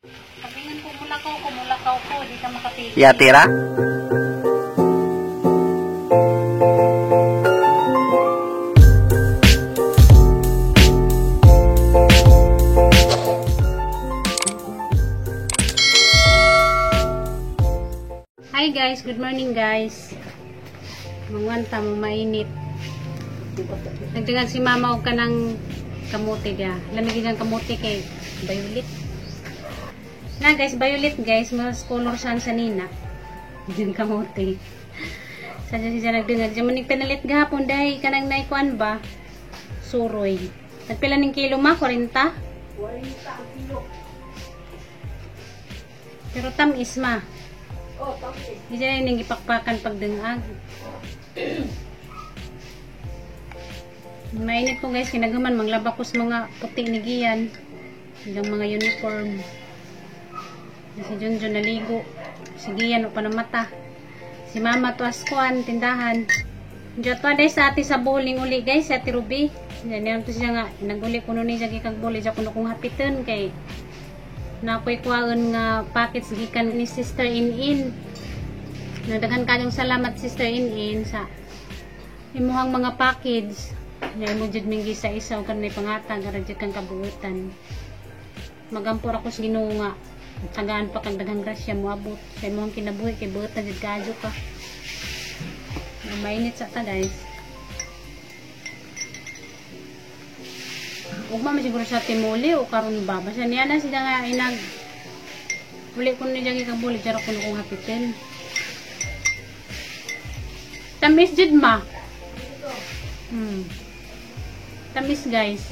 Pag-ingon ko mulakaw ko, mulakaw ko, di ka makapigil. Yatira? Hi guys, good morning guys. Mangwanta mo mainit. Nagdangag si mama og kanang kamote dia. Lamig ang kamote kay violet. Na guys, violet guys, mas color siya sa nina. Diyan kamote. Sa dyan siya nagdangag. Diyan manig pinalit gahapon dahil kanang naikuan ba? Suroy. Nagpila ning kilo ma? 40? 40 ang kilo. Pero tamis ma. Oh, tamis. Di dyan yung gipakpakan pagdangag. Mainit ko guys, kinagaman manglaba ko sa mga puti ni Gian. Ilang mga uniform. Si Junjun naligo. Si Gian o panamata. Si Mama to askuan, tindahan. Diyo to aday sa ati sa bowling uli guys, sa ati Ruby. Yan yan to siya nga, naguli ko nun niya gikag bowling, siya kuno kong hapitan kay nakoy kuwaon nga packets gikan ni Sister In In. Nagdaghan kayong salamat Sister In In sa imuhang mga package. Na imo jud ming gisa isa og kanay pangatag ara jud kang kabuutan. Magampor ako sa Ginoo nga tagaan pa kag daghang grasya moabot sa imong kinabuhi kay buutan jud kaayo ka. Mainit sa ta guys. Ugma man siguro sa timuli o karon ba. Basta niya na sila nga inag uli ko niya gikabuli jara kuno kong hapitin. Tamis jud ma. Tamis guys.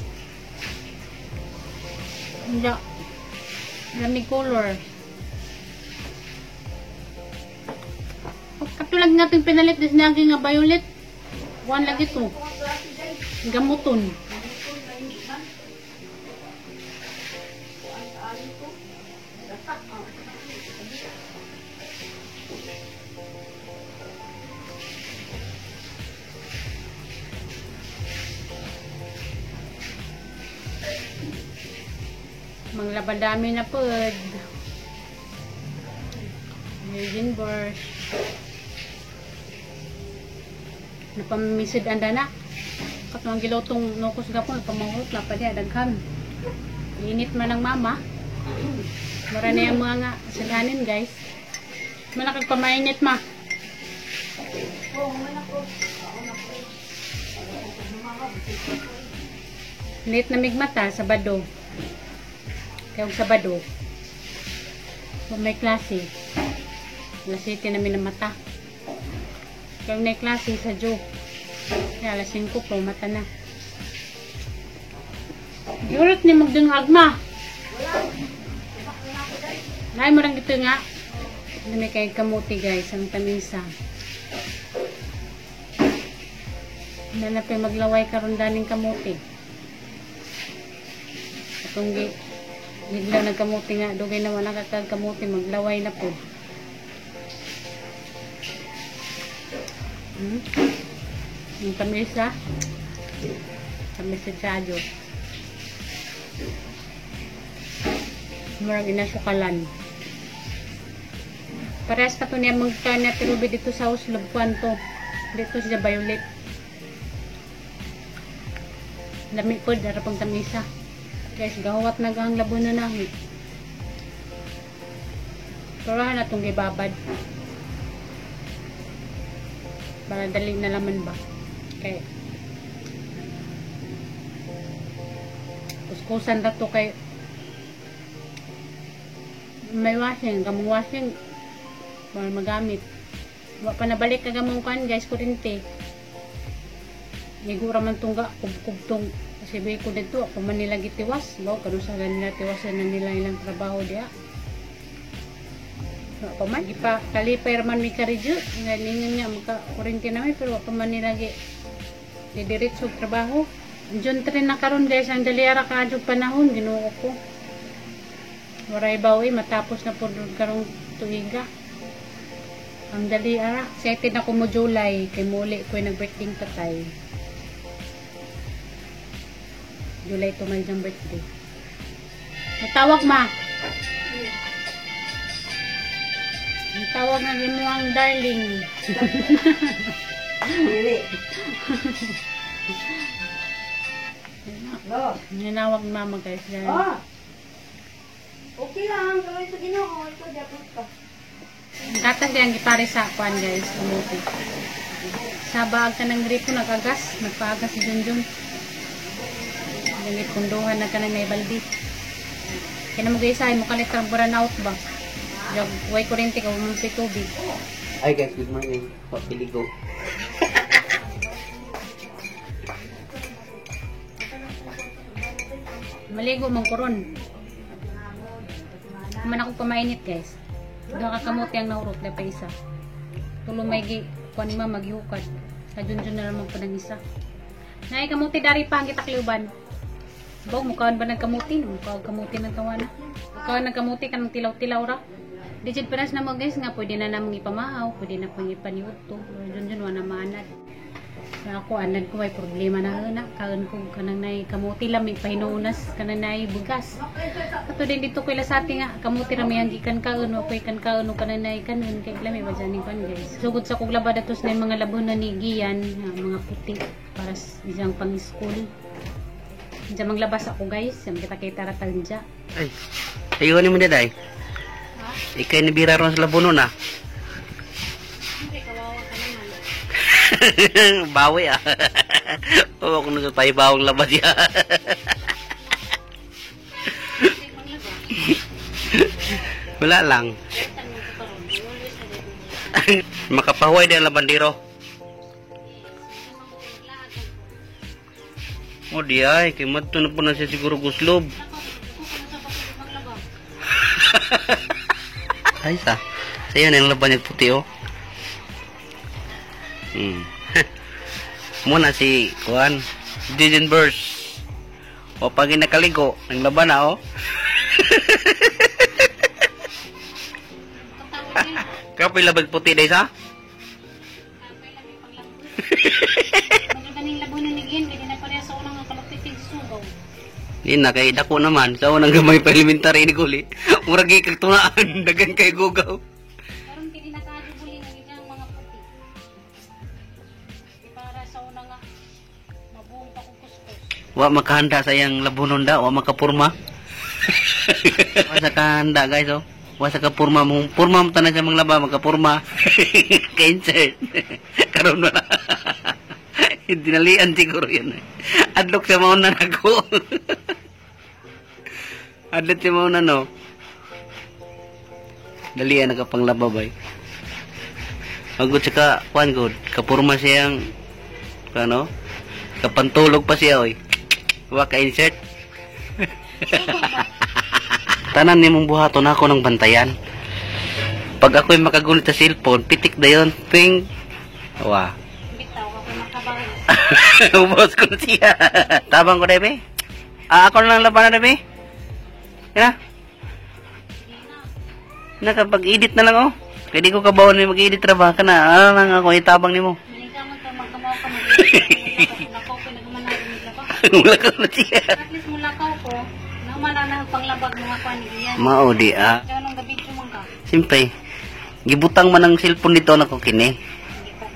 Hindi. Lamig color. Katulad natin pinalit this nagi nga violet. Kuan lagi to. Gamuton. Manglabadami na pod. Virgin brush. Napamisid anda na. Katong gilotong nukos gapon pamahurot na pa diya daghan. Init man ang mama. Mara na yung mga sadanin guys. Manakag pamainit ma. Late na migmata, Sabado. Kaya og Sabado, kung may klase, alas 7 namin na mata. Kaya may klase sa Joe. Kaya alas 5 po, mata na. Yurot ni magdungag ma. Ay, murang ito nga. May kay kamuti guys, ang tamisa. Nanapay maglaway karon daning kamuti. Atong giglaw nagkamuti nga, dugay na wala kakag kamuti, maglaway na po. Yung tamisa. Tamisa dyan. Murag inasukalan. Parehas ka to niya magkanya tirubi dito sa Oslob kwanto. Dito siya violet. Lami po, darapang tamisa. Guys, gahuwat na gang labo na nahi. Pero na itong gibabad. Para dali na laman ba. Okay. Kuskusan na to kay may washing, gamong washing para magamit. Wa pa nabalik ka gamong kan guys, kurente. Igura man tungga, kubkub tong kasi ko dito, ako man nila gitiwas. Baw, kano sa nila tiwasan na nila ilang trabaho diya. Wa pa man, ipa kalipay man mi karidyo. Ngayon nga, maka kurente namin, pero wa pa man nila didiretso trabaho. June 3 na karon guys, ang daliara kaadyo panahon, Ginoo ko. Waray bawi, matapos na po karong tuiga. Ang dali ara. Excited ako mo July, kay muli ko nag-birthday tatay. July to man siyang birthday. Matawag ma. Gitawag nga gimuang darling. Dili. No. Ninawag ni mama, guys. Yan. Ah. Okay lang, gawin sa Ginoo, ikaw dapat ka. Gatas diyang gipare sa kuan, guys, kamuti. Sa baag ka ng gripo nagagas, nagpaagas si Junjun. Langit kunduhan na ka ng may baldi. Kaya na mo guys, ay mo kalit kang burn out ba? Jag, way kurente ka, umong si tubig. Hi guys, good morning. Papiligo. Maligo mong kuron. Man ako pamainit, guys. Duha ka kamote ang naurot na pa isa. Tulo may gi kuan ni mama gihukad. Sa Junjun na lang pa ng isa. Nay kamote dari pa ang gitakliuban. Baw mukaon ba nagkamuti? Mukaon kamuti ng tawana. Mukaon nagkamuti kanang tilaw-tilaw ra. Digit paras na mo, guys, nga pwede na namong ipamahaw, pwede na pong ipaniudto. Junjun wala maanad. Na ako anad ko ay problema na na kaon ko kanang nay kamuti lami pahinuunas kanang nay bugas. Kato din dito kay lasati nga kamuti ra may ang gikan kaon o koy kan kaon o kanang nay kanon kay lami ba dyan kan, guys. Sugod sa kog laba datos na yung mga labon na ni Gian, nga mga puti para sa isang pang school. Diyan maglabas ako, guys, ang kita-kita ra tanja. Ay, ayun ni mo daday. Ikay ni bira ron sa labuno na. Siyempre, kawawa ka naman. Bawi ah. Oo, kung nasa tayo bawang labas yan. Wala lang. Makapahuway din ang labandero. O di ay, kay madto na po na siya siguro guslob. Ay sa. Sa iyo na yung laban niya puti oh. Muna si Kuan, Jason Burst. O pag nakaligo, ang laban na oh. Kapoy labag puti day sa? Magaling labo na ni Gian, kaya na pareha sa unang ang kaluktitig sugaw. Di na kay dako naman sa unang gamay pa elementary ni Guli. Murag ikagtungaan dagan kay gugaw. Karon kini nakaadyo buli nga gid ang mga puti. Di para sa una nga mabuong pa kong kuskus. Wa makahanda sa iyang labunon da, wa makapurma. Wa sa kahanda, guys oh. Wa sa kapurma mo. Purma mo tanan sa mga laba makapurma. Ka-insert. Karon wala. Dinalian siguro yan. Adlok sa mauna nako. Adlok sa mauna no. Dalian nakapanglaba bay. Agod sa ka kuan god, kapurma siyang ano? Kapantulog pa siya oy. Wa ka insert. Tanan nimong buhaton ako ng bantayan. Pag ako'y makagunit sa cellphone, pitik dayon, ping. Wa. Bitaw ako makabawi. Ubos ko na siya. Tabang ko, Debe. Ah, ako na lang labanan, Debe. Yan na. Nakapag-edit na lang, oh. Pwede ko kabawan may mag-edit trabaho ka na. Ano lang ako, itabang nimo. Maningkamot ka magkamaw ka mag-edit. Nakaw ko nagmanay ni laba. Wala ka na siya. At least mula ka ko, naumana na ang panglabag mga kuan ni Gian. Mao di, ah. Diyan nung gabi man ka. Siyempre, gibutang man ang cellphone nito na ko kini. Hindi pa.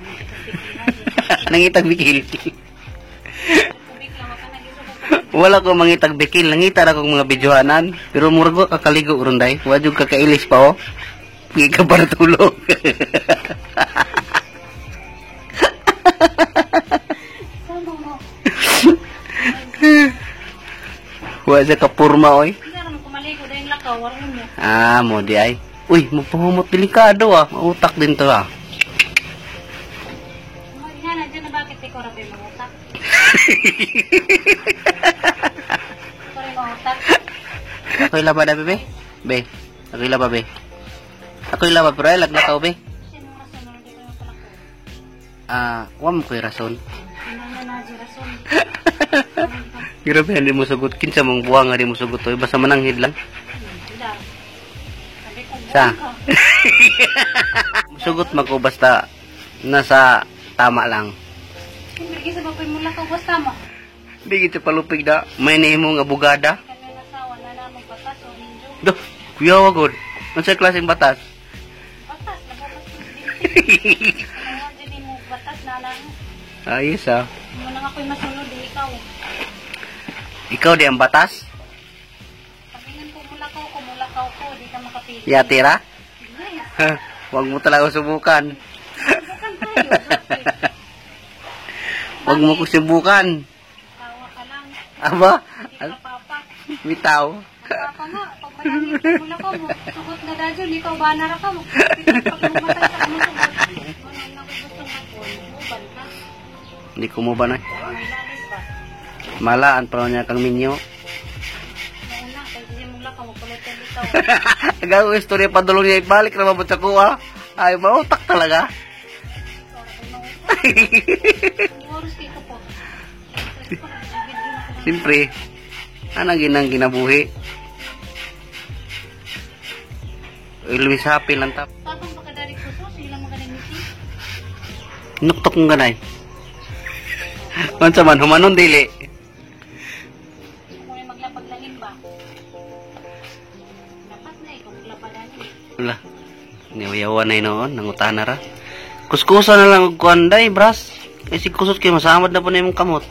Nangitag bikil. Tubig lang ka nagisugo. Wala ko mangitag bikil, nangita ra kong mga videohanan. Pero murag wa kakaligo ron day. Wa jud kakailis pa oh. Gi ka para tulog. Sama mo. Wa sa kapurma oy. Hindi naman kumaligo dahil lakaw, warong mo. Ah, mo di ay. Uy, mapahumot delikado ah. Mautak din to ah. Nga na, dyan na bakit ikaw rabi mangutak? Ikaw rin mangutak? Ako'y laba na, bebe. Be, ako'y laba, be. Ako'y laba, pero ay, laglakaw, be. Sino rason na hindi ko yung palako? Ah, wa mo ko'y rason. Ano na na, di rason. Grabe, hindi mo sagot. Kinsa mong buwang nga di mo sagot, oy. Basta mananghid lang. Hindi. Sabi ko, Sa? buwan ka. Musugot man ko basta nasa tama lang. Siyempre, kisa ba ko'y mula ka, basta mo. Hindi kita palupig da. May nahimong abogada. Kami nasawa na namang batas o ninjo. Do, kuya wagod. Unsa klaseng batas? Batas, nabukas Ano dili mo batas na lang. Ayos ah. Mo nang ako'y masunod di ikaw. Ikaw di ang batas? Pagingan ko mulakaw ko, mulakaw ko, di ka makapili. Yatira? Yes. Huwag mo talaga subukan. Subukan tayo. Bakit? Huwag mo ko subukan. Tawa ka lang. Aba, Hindi ka papa. bitaw. Ang papa nga, pag manangit mulakaw mo, sugot na dadyo, ikaw banara ka mo. Pag mamatay ka mo sugot. Ano na ako gusto mag-on, uban ka. Hindi ko mo ba na? May lalis ba? Malaan pa niya kang minyo. Nauna, kaya hindi mong lakaw, magpalit ang bitaw. Agaw, istorya pa dulong niya ibalik na mabot sa kuha. Ay, mautak talaga. Oras kay ko po. Siyempre, anang ginang ginabuhi. Always happy lang tap. Tapang pagkadari ko so, sila mga nangiti. Nuktok mong ganay. Unsa man, humanon dili. Kung may maglapag-langin ba? Dapat na ikaw maglapadan. Wala. Niwayawan na noon, nangutana ra. Kuskusa na lang og kuan day, bras. Kay sig kusot kay masamad na po na imong kamot.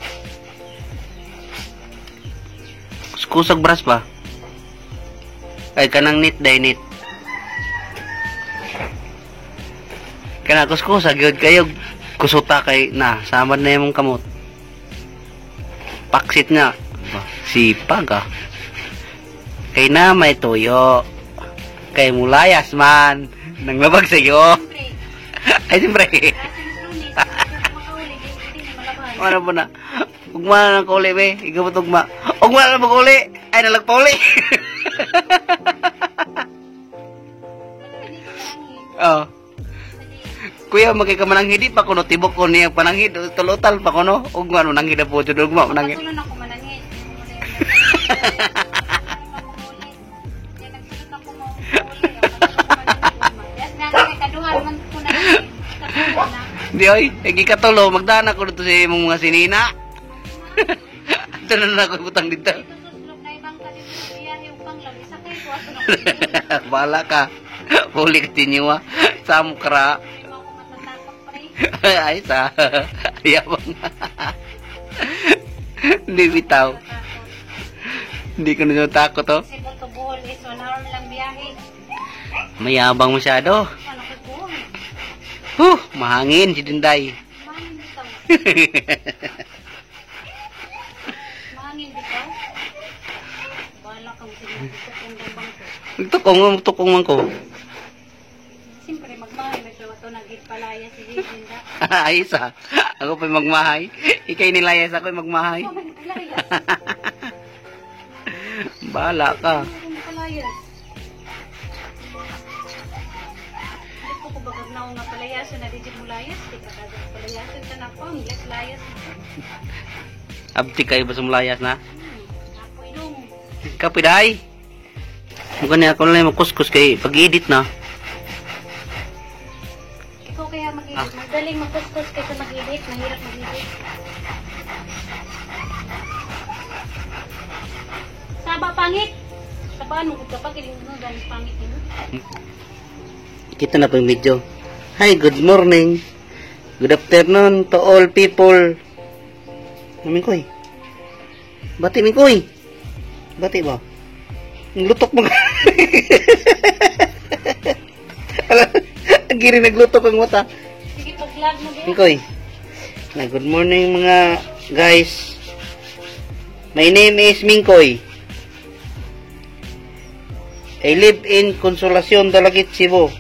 Kuskusag bras ba? Ay kanang nit day nit. Kana kuskusa gyud kayo kusuta kay na samad na imong kamot. Paksit nga. Ba, sipag ah. Kay na may tuyo. Kay mulayas man. Nanglabag sa iyo. Siyempre, Ay, siyempre. kasi mas Lunes, kasi makauli, hindi na malaban. Ano ba na? Ugma na ng kauli, be. Ikaw ba tugma? Ugma na ng kauli. Ay, nalagpa uli. Hindi ko manangit. Oh. Kuya, magkikamananghid di pa kuno tibok ko niya pananghid. Tulutal pa kuno. Ugma no nanghid na po. Jud ugma mananghid. Patuloy ako manangit. Di oy, igi katulo magdana ko dito sa imong mga sinina. Ato na lang ako butang dito. Bala ka. Huli ka tinyo ah. Samo kra. Ay sa. Yabang. Hindi bitaw. Hindi ko na takot oh. Cebu to Bohol is 1 hour lang biyahe. Mayabang masyado. Ano ko Bohol? Huh, mahangin si Dinday. Mahangin bitaw. Mahangin bitaw. Bahala ka mo sige tukong bang ko. Tukong, tukong man ko. Siyempre magmahay may ito nagipalaya si Jinda. Ay sa. Ako pa'y magmahay. Ikay nilayas ako'y magmahay. Oh, may palayas. Bahala ka. May palayas. Hindi ko kubagag na nga palayasan na di mo layas. Di ka kada palayasan ka na po. Ang layas. Abti kayo ba sumulayas na? Apoy dong. Kapiday. Mukha niya ako na lang magkuskus kay pag-edit na. Ikaw kaya mag-edit. Magaling magkuskus kaysa mag-edit. Mahirap mag-edit. Saba pangit. Sabaan mo kapag kiling mo galing pangit nimo. Kita na po yung video. Hi, good morning. Good afternoon to all people. Mingkoy. Bati, Mingkoy. Bati ba? Ang lutok mo. Ang giri naglutok ang mata. Sige, pag-vlog mo din. Mingkoy. Na good morning mga guys. My name is Mingkoy. I live in Consolacion, Dalagit, Cebu. Bakit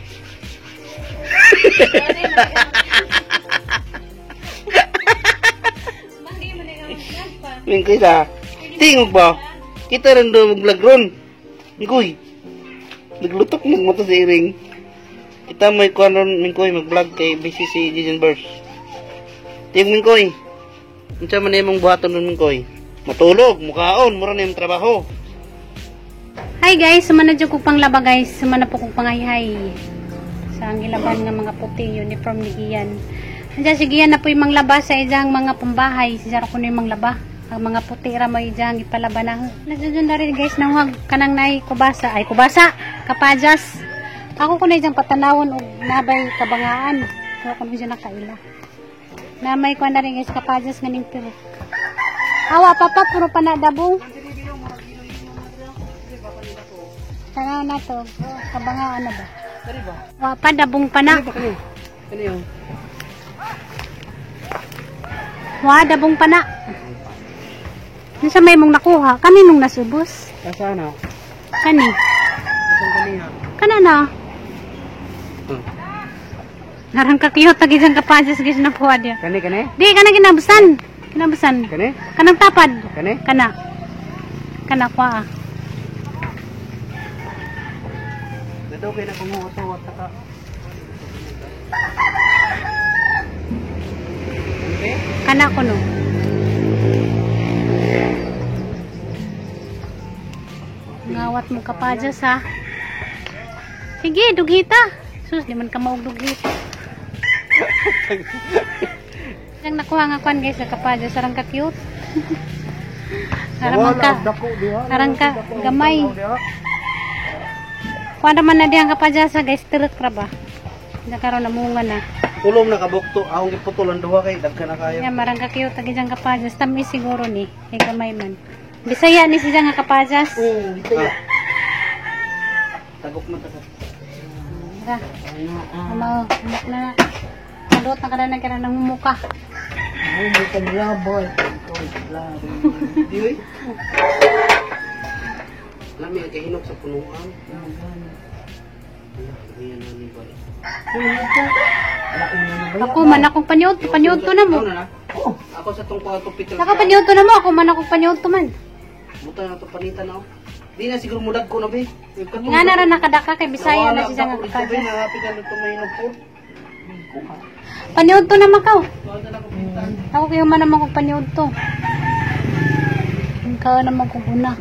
mo na yung vlog pa? Mingkoy sa tingog ba? Kita rin doon mag-vlog ron. Mingkoy. Naglutok mag mata sa iring. Kita may kuan ron Mingkoy mag-vlog kay busy si Jason Burst. Tingog Mingkoy. Unsa man imong buhaton ron Mingkoy? Matulog, mukaon, mura na imong trabaho. Hi guys, sumana jud kog panglaba guys, sumana po kog pangayhay. Sa ang gilaban nga mga puti uniform ni Gian. Andiyan si Gian na po yung manglaba sa ijang mga pambahay, si Jaro kuno yung manglaba. Ang mga puti ra mo ijang ipalaba na. Nagdudun na rin guys nang kanang nay kubasa, ay kubasa, kapajas. Ako ko na diyang patanawon og nabay kabangaan. Ako ko na dyan nakaila. Na may kuan na rin guys kapadyas nga ning pero. Awa papa puro pa na dabong. Tanaw na to. Kabangaan na ba? Dali ba? Wa pa dabong pa na. Dali ba kani? Kani oh. Wa dabong pa na. Unsa may mong nakuha? Kani nung nasubos? Asa na? Kani. Asang kani ha? Kana na. Narang ka cute tagi diyang kapadyas guys nakuha diya. Kani kani? Di kana ginabusan. Kinabusan. Kani? Kanang tapad. Kani? Kana. Kana kwa. Ah. Dado kay na kumuha to at saka. Okay? Kana ko no. Ngawat mo kapadyas ha. Sige, dugita. Sus, di man ka maog dugita. Yang nakuha nga kwan guys sa kapadyas, sarang ka cute. Sarang man ka. Sarang ka gamay. Kuha naman na diyang kapadyas guys, tirek ra ba? Nakaroon na munga na. Pulong na kabukto, akong giputol ang duha kay daghan na kayo. Ya, marang ka cute tagi diyang kapadyas. Tamis siguro ni, kay gamay man. Bisaya ni siya nga kapadyas. Oo, ah. Tagok mo taga. Tara. Umaw, umok na na. Nadot na ka na kira ng muka. Mo ka laboy. Di oy. Lami kay hinok sa punuan. Lami na ni boy. Ako man akong panyod, panyod to na mo. Oh, ako sa tong kuha to picture. Naka panyod to na mo, ako man akong panyod to man. Buta na to panitan na. Oh. Di na siguro mudag ko na be. Nga na ra nakadaka kay Bisaya na siya nga kapadyas. kapadyas. Happy ka na to may hinok po. Panyod to na makaw. Ako kayo man naman kong panyod to. Ikaw naman kong una.